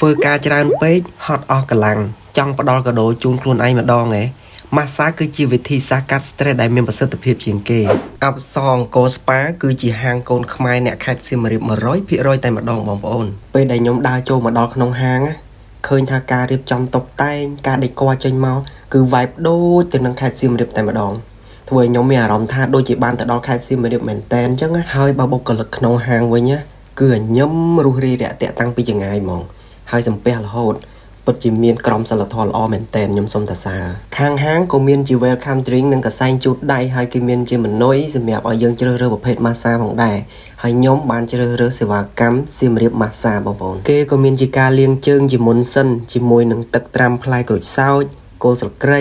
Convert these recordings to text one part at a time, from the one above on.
ធ្វើការច្រើនពេកហត់អស់កម្លាំងចង់ផ្ដល់កាដូជូនខ្លួនឯងម្ដងឯងម៉ាស្សាគឺជាវិធីសាស្ត្រកាត់ stress ដែលមានប្រសិទ្ធភាពជាងគេអប្សរអង្គរស្ប៉ាគឺជាហាងកូនខ្មែរអ្នកខេត្តសៀមរាប100%តែម្ដងបងប្អូនពេលដែលខ្ញុំដើរចូលមកដល់ក្នុងហាងណាឃើញថាការរៀបចំតុបតែងការដេកចេញមកគឺ vibe ដូចទៅនឹងខេត្តសៀមរាបតែម្ដង ធ្វើឲ្យខ្ញុំមានអារម្មណ៍ថាដូចជាបានទៅដល់ខេត្តសៀមរាបមែនតែនអញ្ចឹងណាហើយបើបុគ្គលិកក្នុងហាងវិញណាគឺញញឹមរុះរាយរាក់ទាក់តាំងពីចង្ងាយហ្មងហើយសំពះរហូតពិតជាមានក្រមសីលធម៌ល្អមែនតែនខ្ញុំសូមតសើរខាងហាងក៏មានជា welcome drink និងកសែងជូតដៃហើយគេមានជាម៉នុយសម្រាប់ឲ្យយើងជ្រើសរើសប្រភេទម៉ាស្សាផងដែរហើយខ្ញុំបានជ្រើសរើសសេវាកម្មសៀមរាបម៉ាស្សាបងប្អូនគេក៏មានជាការលាងជើងជាមុនសិនជាមួយនឹងទឹកត្រាំផ្លែក្រូចសើច គល់ស្លឹកគ្រៃ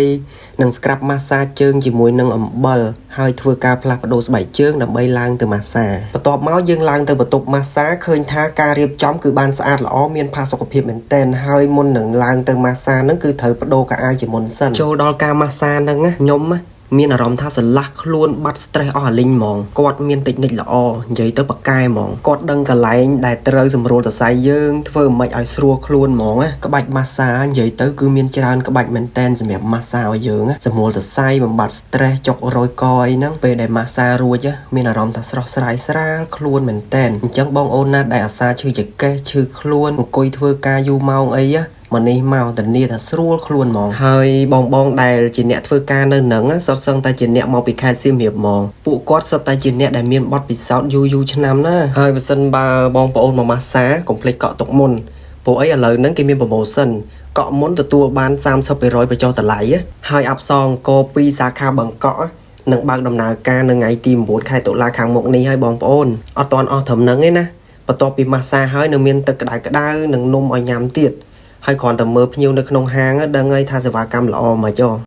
និង scrub ម៉ាស្សាជើងជាមួយនឹងអំបិលហើយធ្វើការផ្លាស់ប្ដូរស្បែកជើងដើម្បីឡើងទៅម៉ាស្សាបន្ទាប់មកយើងឡើងទៅបន្ទប់ម៉ាស្សាឃើញថាការរៀបចំគឺបានស្អាតល្អមានផាសុកភាពមែនទែនហើយមុននឹងឡើងទៅម៉ាស្សាហ្នឹងគឺត្រូវប្ដូរខោអាវជាមុនសិនចូលដល់ការម៉ាស្សាហ្នឹងណាខ្ញុំណាមានអារម្មណ៍ថាស្រឡះខ្លួនបាត់ stress អស់អាលីងហ្មងគាត់មានតិចនិចល្អនិយាយទៅប៉កែហ្មងគាត់ដឹងកន្លែងដែលត្រូវសម្រួលសរសៃយើងធ្វើមិនឲ្យស្រួលខ្លួនហ្មងណាក្បាច់ម៉ាស្សានិយាយទៅគឺមានច្រើនក្បាច់មែនតែនសម្រាប់ម៉ាស្សាឲ្យយើងណាសម្រួលសរសៃបំបត្តិ stress ចុករយកអីហ្នឹងពេលដែលម៉ាស្សារួចមានអារម្មណ៍ថាស្រស់ស្រាយស្រាលខ្លួនមែនតែនអញ្ចឹងបងអូនណាដែលអាសាឈឺចង្កេះឈឺខ្លួនអង្គុយធ្វើការយូរម៉ោងអីណាមកនេះមកធានាថាស្រួលខ្លួនហ្មងហើយបងបងដែលជាអ្នកធ្វើការនៅនឹងសុទ្ធសឹងតែជាអ្នកមកពីខេត្តសៀមរាបហ្មងពួកគាត់សុទ្ធតែជាអ្នកដែលមានបទពិសោធន៍យូរយូរឆ្នាំណាហើយបើសិនបើបងប្អូនមកម៉ាស្សាកុំភ្លេចកក់ទុកមុនព្រោះអីឥឡូវហ្នឹងគេមាន promotion កក់មុនទទួលបាន30%បញ្ចុះតម្លៃហើយអប្សរអង្គរ2សាខាបឹងកក់នឹងបើកដំណើរការនៅថ្ងៃទី9ខែតុលាខាងមុខនេះហើយបងប្អូនអត់ទាន់អស់ត្រឹមហ្នឹងទេណាបន្ទាប់ពីម៉ាស្សាហើយនៅមានទឹកក្តៅក្តៅនិងនំឲ្យញ៉ាំទៀតហើយគ្រាន់តែមើលភ្ញៀវនៅក្នុងហាងដឹងហើយថាសេវាកម្មល្អមកចុះ។